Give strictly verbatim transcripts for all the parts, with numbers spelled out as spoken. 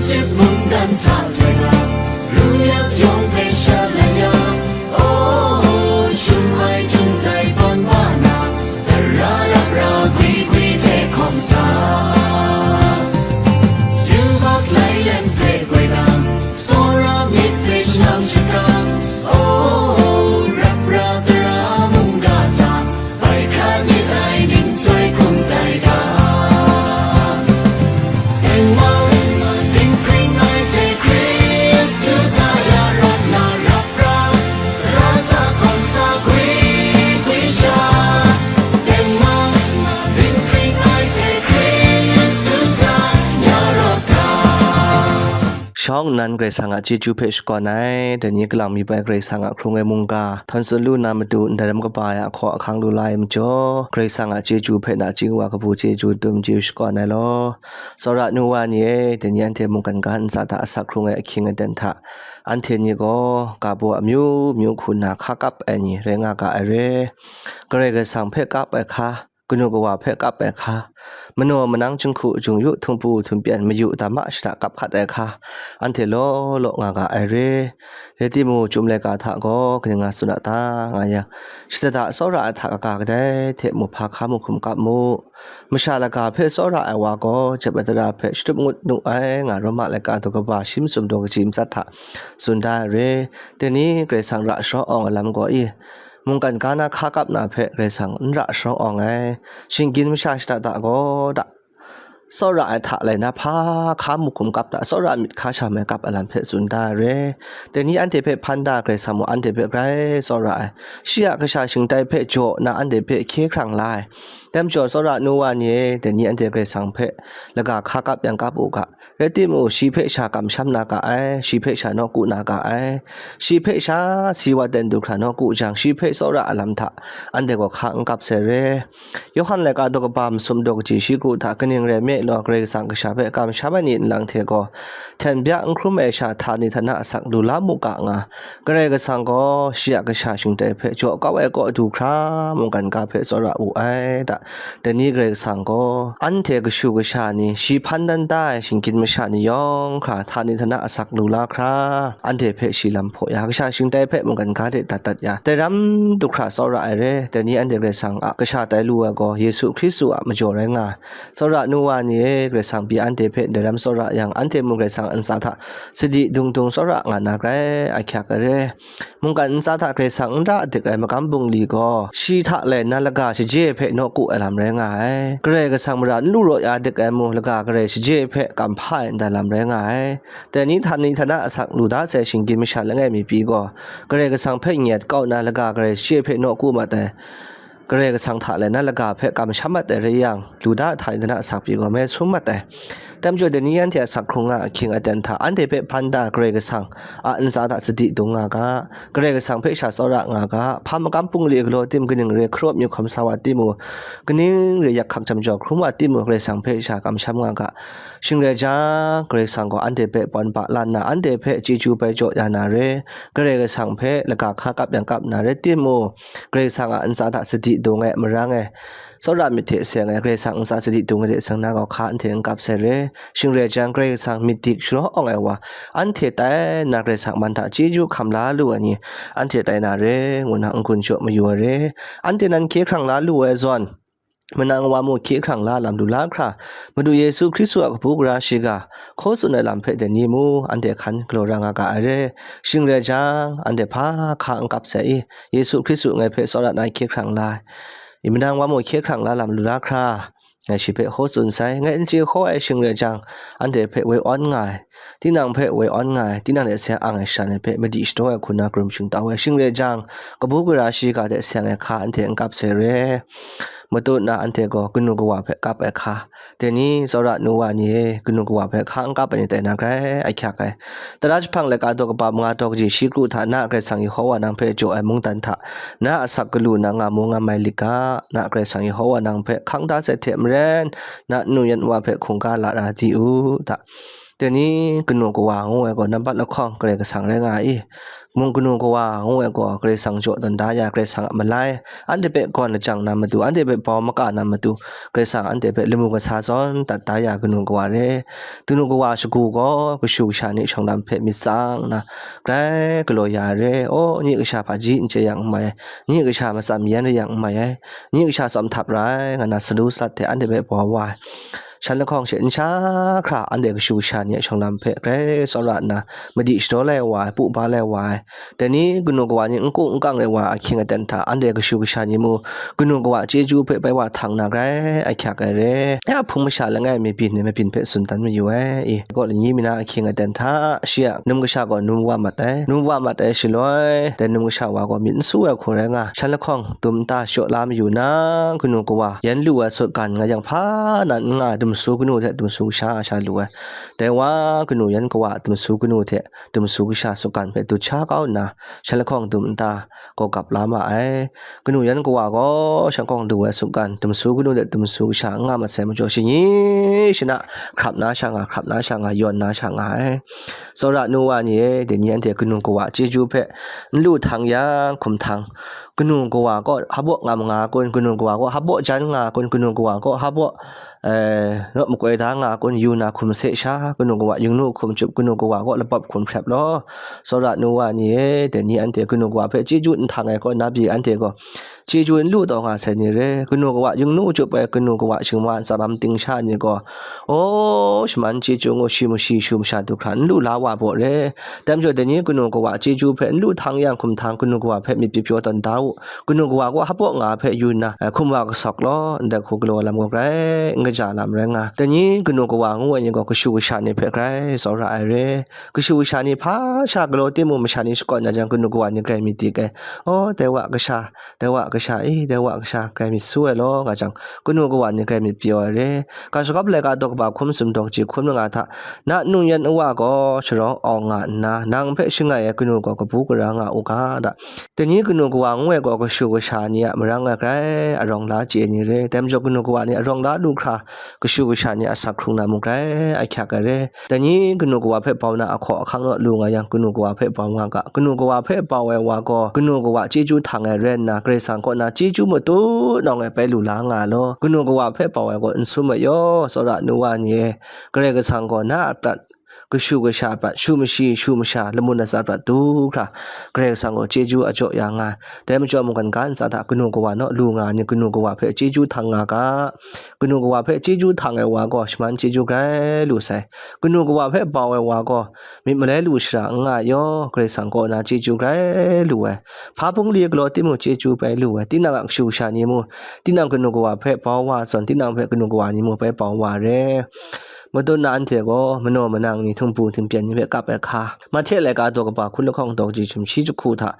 Cip mungdan hta htoi ga, ru yak yawng hpe shalai ya, o, shum ai htum tai hpawn ba na, tara rap ra gwi gwi hte hkawm sa. Yubak lai lem hpe goi na, tsawra myit hpe shanang shakang, o, rap ra tara mungga hta, bai hkra myit ai ning chyoi hkum tai ga. Tengman, dinghpring ai hte Hkristu hta ya rawt na rap ra, tara hta hkawm sa gwi gwi sha. Tengman, dinghpring ai hte Hkristu hta ya rawt ga. Shawng nnan Karai Kasang a chyeju hpe shakawn ai, dai ni kalang mi bai Karai Kasang a hkrung ai mungga, htawn tsun lu na matu, ndai ram kaba ai a hkaw ahkang lu la ai majaw, Karai Kasang a chyeju hpe nachying wa kabu chyeju dum chyeju shakawn ai law. Tsawra nu wa ni e, dai ni anhte mungkan ga ntsa hta asak hkrung ai ahkying aten hta, anhte ni gaw ga baw amyu myu hku nna hka kap ai ni rai nga ga ai re. Karai Kasang hpe kap ai hka, kanu kawa hpe kap ai hka, manaw manang jinghku jung yu htumpu htumpyan mayu dam a shada kap hkat ai hka, anhte law law nga ga ai re. Rai timung, chyum laika hta gaw kaning nga tsun a ta nga yang, shada da tsawra ai hta kaga kadai hte mu hpa hka mu hkum kap mu. Masha laga hpe tsawra ai wa gaw jep ai tara hpe shatup ngut nu ai nga Roma laika daw kaba shi masum daw kaji matsat hta tsun da ai re. Dai ni Karai Kasang ra sharawng awng ai lam gaw i, mungkan ga na hka kap na hpe Karai Kasang n ra sharawng awng ai, shinggyim masha shada da gaw da, tsawra ai hta lai na hpa hka mu hkum kap da, tsawra myit hka sha mai kap ai lam hpe tsun da ai re. Dai ni anhte hpe hpan da Karai Kasang mung anhte hpe grai tsawra ai, shi a kasha shingtai hpe jaw na anhte hpe hkye hkrang la ai. Dai majaw tsawra nu wa ni e, dai ni anhte Karai Kasang hpe laga hka kap yang kap u ga, rai timung, shi hpe sha kamsham na ga ai, shi hpe sha nawku na ga ai, shi hpe sha si wa ten du hkra nawku jang, shi hpe tsawra ai lam hta anhte gaw hka n kap sai re. Yawhan laika daw kaba masum daw kaji shi kru hta kaning rai nme law, Karai Kasang kasha hpe kamsham ai ni nlang hte gaw, hten bya n hkrum ai sha htani htana asak lu la mu ga nga, Karai Kasang gaw shi a kasha shingtai hpe jaw kau ai kaw du hkra mungkan ga hpe tsawra wu ai da. Dai ni Karai Kasang gaw anhte kashu kasha ni, shi hpan dan da ai shinggyim masha ni yawng hkra htani htana asak lu la hkra, anhte hpe shi lam hpaw ya, kasha shingtai hpe mungkan ga de dat dat ya, dai ram du hkra tsawra ai re. Dai ni anhte Karai Kasang a kasha tai lu ai gaw Yesu Hkristu a majaw rai nga ai. Tsawra nu wa ni e, Karai Kasang pyi anhte hpe dai ram tsawra yang, anhte mung Karai Kasang a ntsa hta sadi dung dung tsawra nga na grai ahkyak ai re. Mungkan ntsa hta Karai Kasang n ra dik ai magam bungli gaw, shi hta lai nna laga shaje hpe nawku ai lam rai nga ai. Karai Kasang mara n lu raw ya dik ai mung, laga garai shaje hpe kam hpa ai ndai lam rai nga ai. Dai ni htani htana asak lu da sai shinggyim masha langai mi pyi gaw, Karai Kasang hpe nyet kau nna laga garai shaje hpe nawku mat ai. Karai Kasang hta lai nna laga hpe kamsham mat ai rai yang, lu da htani htana asak pyi gaw mai sum mat ai. Dai majaw dai ni anhte asak hkrung nga ahkying aten hta anhte hpe hpan da Karai Kasang a ntsa hta sadi dung nga ga, Karai Kasang hpe sha tsawra nga ga, hpa magam bungli galaw tim kaning re hkarawp myu hkawm sa wa timung, kaning re yak hkak jam jaw hkrum wa timung, Karai Kasang hpe sha kamsham nga ga. Shing rai jang, Karai Kasang gaw anhte hpe pawn pa la nna, anhte hpe chyeju bai jaw ya na re, Karai Kasang hpe laga hka kap yang kap na re timung, Karai Kasang a ntsa hta sadi dung ai, marang ai, tsawra myit hte seng ai, Karai Kasang ntsa sadi dung ai de seng na gaw hka anhte n kap sai re. Shing rai jang, Karai Kasang myit dik sharawng awng ai wa, anhte tai nna Karai Kasang man hta chyeju hkam la lu ai ni, anhte tai na re, ngu na n-gun jaw mayu ai re. Anhte nan hkye hkrang la lu ai zawn, manang wa mung hkye hkrang la lam lu la hkra, Madu Yesu Hkristu a kabu gara shiga hkaw tsun ai lam hpe dai ni mung anhte hkan galaw ra nga ga ai re. Shing rai jang, anhte hpa hka n kap sai i, Yesu Hkristu ngai hpe tsawra na hkye hkrang la ai, i manang wa mung hkye hkrang la lam lu la hkra, ngai shi hpe hkaw tsun sai. Ngai n chye hkaw ai shing rai jang, anhte hpe woi awn nga ai, tinang hpe woi awn nga ai, tinang hte seng ang ai shara ni hpe madi shadaw ai hku na karum shingtau ai. Shing rai jang, kabu gara shiga hte seng ai hka anhte n kap sai re. Matut na anhte gaw kanu kawa hpe kap ai hka, dai ni tsawra nu wa ni e, kanu kawa hpe hka n kap ai ni tai na grai ahkyak ai. Tara jahpang laika daw kaba manga daw kaji shi kru hta na Karai Kasang Yehowa nang hpe jaw ai mungdan hta na asak galu na nga mu nga mai lit ga, na Karai Kasang Yehowa nang hpe hkang da sai hte maren, na nu yan wa hpe hkungga la ra di u, da. Dai ni kanu kawa ngu ai gaw nampat lahkawng Karai Kasang rai nga ai i? mung kanu kawa ngu ai gaw Karai Kasang jaw tawn da ya, Karai Kasang a malai, anhte hpe gawn lajang na matu, anhte hpe bau maka na matu, Karai Kasang anhte hpe lamu kasa zawn dat da ya kanu kawa re. Kanu kawa shagu gaw kashu kasha ni shawng lam hpe myit tsang nna, grai galaw ya ai re. O, nye kasha hpaji n chye yang n mai ai, nye kasha matsam yan re yang n mai ai, nye kasha tsawm htap ra ai, nga na salu salat hte anhte hpe bau wa ai. Shan lahkawng she nsha hkra anhte kashu kasha ni a shawng lam hpe grai tsawra nna, madi shadaw lai wa ai, pu ba lai wa ai, dai ni kanu kawa ni n ku n kang rai wa ai ahkying aten hta, anhte kashu kasha ni mu, kanu kawa chyeju hpe bai wa htang na grai ahkyak ai re. Ya hpung masha langai mi byin ai mabyin hpe tsun dan mayu ai. I, gaw, lani mi na ahkying aten hta, shi a num kasha gaw num wa mat ai, num wa mat ai shaloi, dai num kasha wa gaw myit n su ai hku rai nga, shan lahkawng dum nta shaw la mayu na, kanu kawa yan lu ai sutgan nga yang hpa nan n nga ai dumsu kanu hte dumsu kasha sha lu ai. Dai wa kanu yan kawa dumsu kanu hte dumsu kasha sutgan hpe dut sha kau nna, shan lahkawng dum nta gaw gap la ma ai. Kanu yan kawa gaw shan lahkawng du ai sutgan, dumsu kanu hte dumsu kasha n nga masai majaw, shani shana hkrap na sha nga, hkrap na sha nga, yawn na sha nga ai. Tsawra nu wa ni e, dai ni anhte kanu kawa chyeju hpe n lu htang yang, hkum htang, kanu kawa gaw hpabaw ngam nga kun, kanu kawa gaw hpabaw jan nga kun, kanu kawa gaw hpabaw, eh, rawt makoi da nga kun, yu na hkum se sha, kanu kawa yingnu hkum chup, kanu kawa gaw lapawp hkum hprep law. Tsawra nu wa ni e, dai ni anhte kanu kawa hpe chyeju n htang ai kaw na pyi, anhte gaw chyeju n lu taw nga sai ni re. Kanu kawa yingnu chup ai, kanu kawa shingwa ntsa bam ting sha ni gaw, o, shaman chyeju ngu shi mashi shu masha du hkra n lu la wa baw re. Dai majaw, dai ni kanu kawa chyeju hpe n lu htang yang, hkum htang, kanu kawa hpe myit pyi pyaw tawn da u. Kanu kawa gaw hpabaw nga hpe yu nna, eh, hkum wa kasawk law, ndai hku galaw lam gaw grai n kaja lam rai nga. Dai ni kanu kawa ngu ai ni gaw kashu kasha ni hpe grai tsawra ai re. Kashu kasha ni hpa sha galaw timung, masha ni shakawn na jang, kanu kawa ni grai myit dik ai. O, dai wa kasha, dai wa kasha, i, dai wa kasha, grai myit su ai law, nga jang, kanu kawa ni grai myit pyaw ai re. Ga shagawp laika daw kaba hkum sum daw kaji hkum langa hta, na nung yan awa gaw sharawng awng nga nna, nang hpe shangai ai kanu gaw kabu gara nga u ga, da. Dai ni kanu kawa ngu ai gaw kashu kasha ni a marang ai grai arawng la chye ai ni re. Dai majaw kanu kawa ni arawng la lu hkra, kashu kasha ni a asak hkrung na mung grai ahkyak ai re. Dai ni kanu kawa hpe bau na ahkaw ahkang naw lu nga yang, kanu kawa hpe bau nga ga. Kanu kawa hpe bau ai wa gaw, kanu kawa chyeju htang ai rai nna, Karai Kasang kaw na chyeju matu nawng e bai lu la nga law. Kanu kawa hpe bau ai gaw n sum ai yaw, tsawra nu wa ni e, Karai Kasang gaw na a prat, kashu kasha a prat, shu mashi, shu masha, lamun latsa prat du hkra, Karai Kasang gaw chyeju a jaw ya nga ai. Dai majaw mungkan ga ntsa hta kanu kawa naw lu nga ai ni, kanu kawa hpe chyeju htang nga ga. Kanu kawa hpe chyeju htang ai wa gaw shaman chyeju grai lu sai. Kanu kawa hpe bau ai wa gaw myit malai lu shara n nga ai yaw, Karai Kasang kaw na chyeju grai lu ai. Hpa bungli galaw timung chyeju bai lu ai. Tinang a kashu kasha ni mu, tinang kanu kawa hpe bau wa zawn, tinang hpe kanu kawa ni mu bai bau wa re. Matut na anhte gaw manaw manang ni, htingbu htingpyen ni hpe kap ai hka, Mahte laika daw kaba hkun lahkawng daw kaji sumshi jahku hta,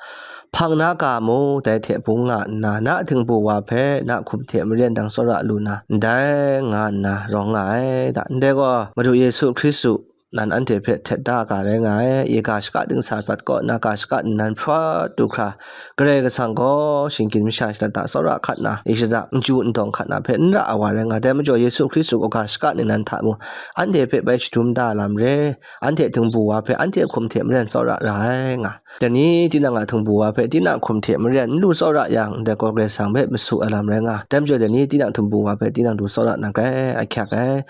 hpang na ga mu, dai hte bung nga nna, na htingbu wa hpe, na hkum hte maren dang tsawra lu na, ndai nga nna rawng nga ai. Da, ndai gaw Madu Yesu Hkristu nan anhte hpe htet da ga rai nga ai. I ga shaka dingsa prat kaw na, ga shaka nnan hprawt du hkra, Karai Kasang gaw shinggyim masha shada da tsawra hkat na, i shada n chyu n dawng hkat na hpe n ra ai wa rai nga ai. Dai majaw Yesu Hkristu gaw ga shaka ningnan hta mung anhte hpe bai shadum da lam re, anhte htingbu wa hpe anhte hkum hte maren tsawra ra ai nga. Dai ni tinang a htingbu wa hpe tinang hkum hte maren n lu tsawra yang, ndai gaw Karai Kasang hpe masu ai lam rai nga. Dai majaw dai ni tinang htingbu wa hpe tinang du tsawra na grai ahkyak ai.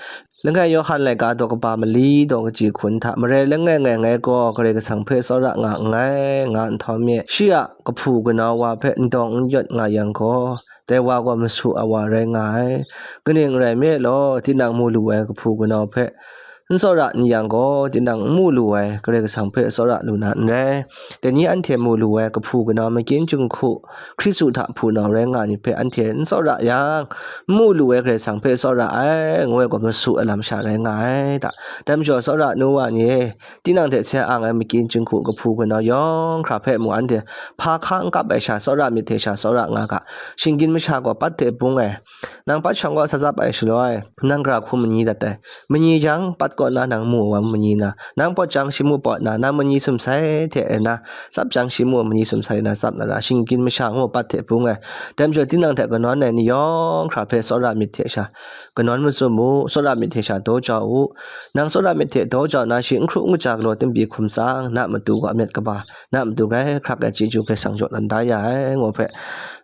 Langai Yawhan laika daw kaba mali daw kaji hkun hta, marai langai ngai ngai gaw Karai Kasang hpe tsawra nga nngai, nga nhtawm e, shi a kahpu kanau wa hpe n dawng n yawt nga yang gaw, dai wa gaw masu ai wa rai nga ai. Kaning rai nme law, tinang mu lu ai kahpu kanau hpe n tsawra n yang gaw, tinang n mu lu ai Karai Kasang hpe tsawra lu na n rai. Dai ni anhte mu lu ai kahpu kanau makyin jinghku, Hkristu hta hpunau rai nga ai ni hpe anhte n tsawra yang, n mu lu ai Karai Kasang hpe tsawra ai, ngu ai gaw masu ai lam sha rai nga ai. Da, dai majaw tsawra nu wa ni e, tinang hte sai ang ai makyin jinghku kahpu kanau yawng hkra hpe mung anhte hpa hka n kap ai sha tsawra myit hte sha tsawra nga ga. Shinggyim masha gaw pat hte bung ai, nang pat shawng gaw sa tsap ai shaloi, nang gara hku manyi dat ai, manyi yang pat kaw na nang mu ai wa manyi na, nang pawt jang shi mu pawt na, nang manyi sumsai hte e na, tsap jang shi mu manyi sumsai na tsap na ra, shinggyim masha ngu pat hte bung ai. Dai majaw, tinang hte kanawn ai ni yawng hkra hpe tsawra myit hte sha, kanawn mazum u, tsawra myit hte sha daw jau u. Nang tsawra myit hte daw jau na, shi n hkru n kaja galaw tim pyi hkum tsang, na matu gaw amet kaba, na matu grai hkrak ai chyeju Karai Kasang jaw dan da ya ai, ngu hpe,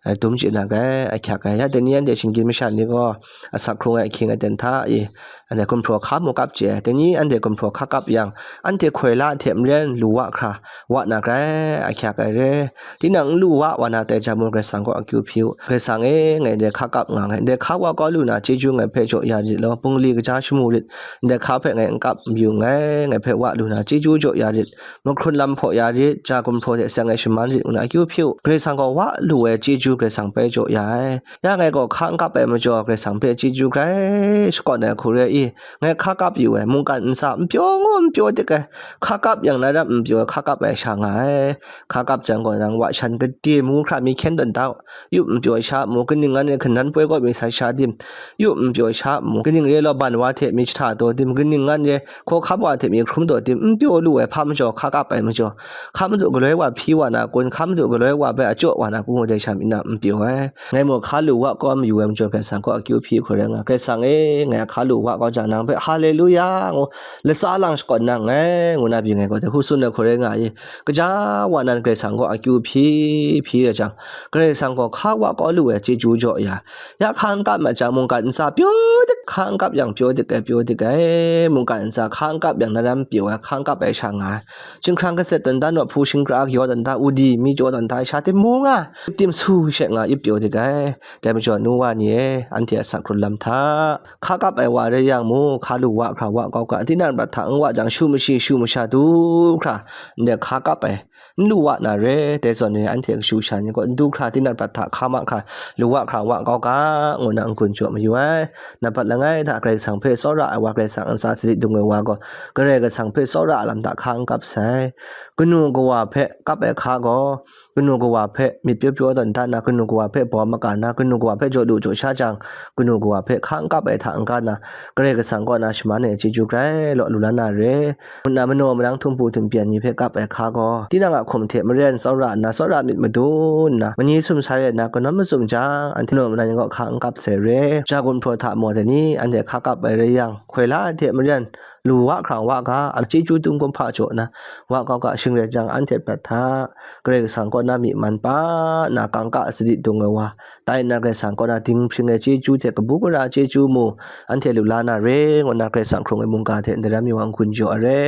eh, dum chye na grai ahkyak ai. Ya dai ni anhte shinggyim masha ni gaw, asak hkrung ai ahkying aten hta i, anhte gumhpraw hka mu kap chye ai. Dai ni anhte gumhpraw hka kap yang, anhte hkoi la hte maren lu wa hkra, wa na grai ahkyak ai re. Tinang n lu wa, wa na tai jang mung, Karai Kasang kaw akyu hpyi u. Karai Kasang e, ngai ndai hka kap nga nngai, ndai hka wa kau lu na chyeju ngai hpe jaw ya rit law, bungli kaja shamu rit, ndai hka hpe ngai n kap n yu nngai, ngai hpe wa lu na chyeju jaw ya rit, mahkrun lam hpaw ya rit, ja gumhpraw hte seng ai shaman rit, ngu na akyu hpyi u. Karai Kasang gaw wa lu ai chyeju Karai Kasang bai jaw ya ai. Ya ngai gaw hka n kap ai majaw, Karai Kasang hpe chyeju grai shakawn ai hku re i, ngai hka kap yu ai, mungkan ntsa n pyaw ngu n pyaw dik ai, hka kap yang na ram n pyaw ai, hka kap ai sha nga ai. Hka kap jang gaw, nang wa shan gade mu hkra mi hkyen tawn da u, yup n pyaw ai sha mu, kaning ngan e hkanan poi kaw mi sai sha dim, yup n pyaw ai sha mu, kaning re law ban wa hte mi jahta taw dim, kaning ngan e hkawhkam wa hte mi hkrum taw dim, n pyaw lu ai hpa majaw, hka kap ai majaw, hka madu galoi wa hpyi wa na kun, hka madu galoi wa bai achyaw wa na kun, ngu dai sha mi na n pyaw ai. Ngai mung hka lu wa kau mayu ai majaw, Karai Kasang kaw akyu hpyi hku rai nga, Karai Kasang e, ngai hka lu wa kau jang, nang hpe Haleluya ngu latsa lang shakawn na nngai, ngu na byin ai gaw, dai hku tsun ai hku rai nga i, kaja wa nan Karai Kasang kaw akyu hpyi hpyi rai jang, Karai Kasang gaw hka wa kau lu ai chyeju jaw ya. Ya hka n kap ma jang, mungkan ntsa pyaw dik, hka n kap yang pyaw dik ai, pyaw dik ai, mungkan ntsa hka n kap yang na ram pyaw ai, hka n kap ai sha nga ai. Chyinghkrang kaset tawn da, nawhpu shingkra kyaw tawn da, udi mi jaw tawn da, sha tim mu nga, tim su she nga, ip pyaw dik ai. Dai majaw, nu wa ni e, anhte a sak hkrun lam hta, hka kap ai wa rai yang mu, hka lu wa hkra wa kau ga, tinang prat hta n wa jang, shu mashi, shu masha du hkra, ndai hka kap ai, n lu wa na re, dai zawn ni anhte kashu kasha ni gaw, n du hkra, tinang prat hta hka ma hkra, lu wa hkra wa kau ga, ngu na n-gun jaw mayu ai. Nampat langai hta Karai Kasang hpe tsawra ai wa, Karai Kasang ntsa sadi dung ai wa gaw, Karai Kasang hpe tsawra ai lam hta hka n kap sai. Kanu kawa hpe kap ai hka gaw, kanu kawa hpe myit pyaw pyaw tawn da na, kanu kawa hpe baw maka na, kanu kawa hpe jaw lu jaw sha jang, kanu kawa hpe hka n kap ai hta n-ga na, Karai Kasang kaw na shaman ai chyeju grai law lu la na re. Ngu na manaw manang htumpu htumpyan ni hpe kap ai hka gaw, tinang a hkum hte maren tsawra nna, tsawra myit madun nna, manyi sumsai rai nna, kanawn mazum jang, anhte manaw manang ni kaw hka n kap sai re. Ja gumhpraw hta maw dai ni, anhte hka kap ai rai yang, hkoi la ai hte maren, lu wa hkra wa ga, a chyeju dum kumhpa jaw na, wa kau ga, shing rai jang, anhte prat hta, Karai Kasang kaw na myi man pa na, kangka sadi dung ai wa, tai nna Karai Kasang kaw na dinghpring ai chyeju hte kabu gara chyeju mu, anhte lu la na re, ngu na Karai Kasang hkrung ai mungga hte ndaram yu wa n-gun jaw ai re.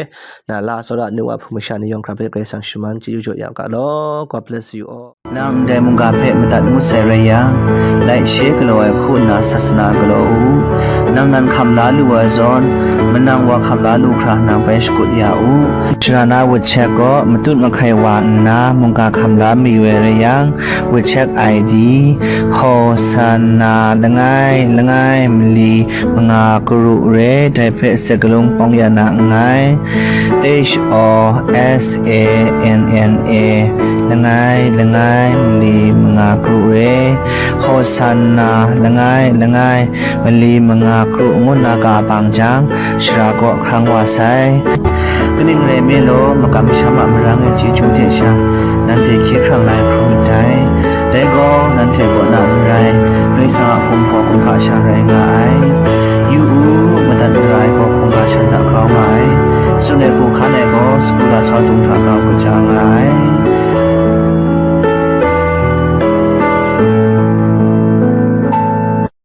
Na la tsawra nu wa hpung masha ni yawng hkra hpe Karai Kasang shaman chyeju jaw ya ga law. God bless you all. Nang ndai mungga hpe madat ngut sai rai yang, laishe galaw ai hku nna sasana galaw u. Nang nan hkam la lu ai zawn, manang wa hkam la lu hkra nang bai shakut ya u. Sara na wut chek gaw matut mahkai wa nna mungga hkam la mayu ai rai yang, wut chek I D, Hosanna langai langai mali manga karu re, dai hpe sakalung pawng ya na nngai. H O S A N N A, langai langai mali manga karu re, Hosanna langai langai mali manga karu ngu na ga bang jang, sara kaw hkrang wa sai. Kaning rai nme law, makam masham a marang e chyeju hte sha, nanhte hkye hkrang lai hkrum ndai. Dai gaw, nanhte kaw na n rai, Karai Kasang a hkum gaw hkungga sha rai nga ai. Yu u, madat mara ai gaw hkungga shan hta grau nga ai. Tsun ai hku hkan ai gaw, sagu lasau dung hta grau kaja nga ai.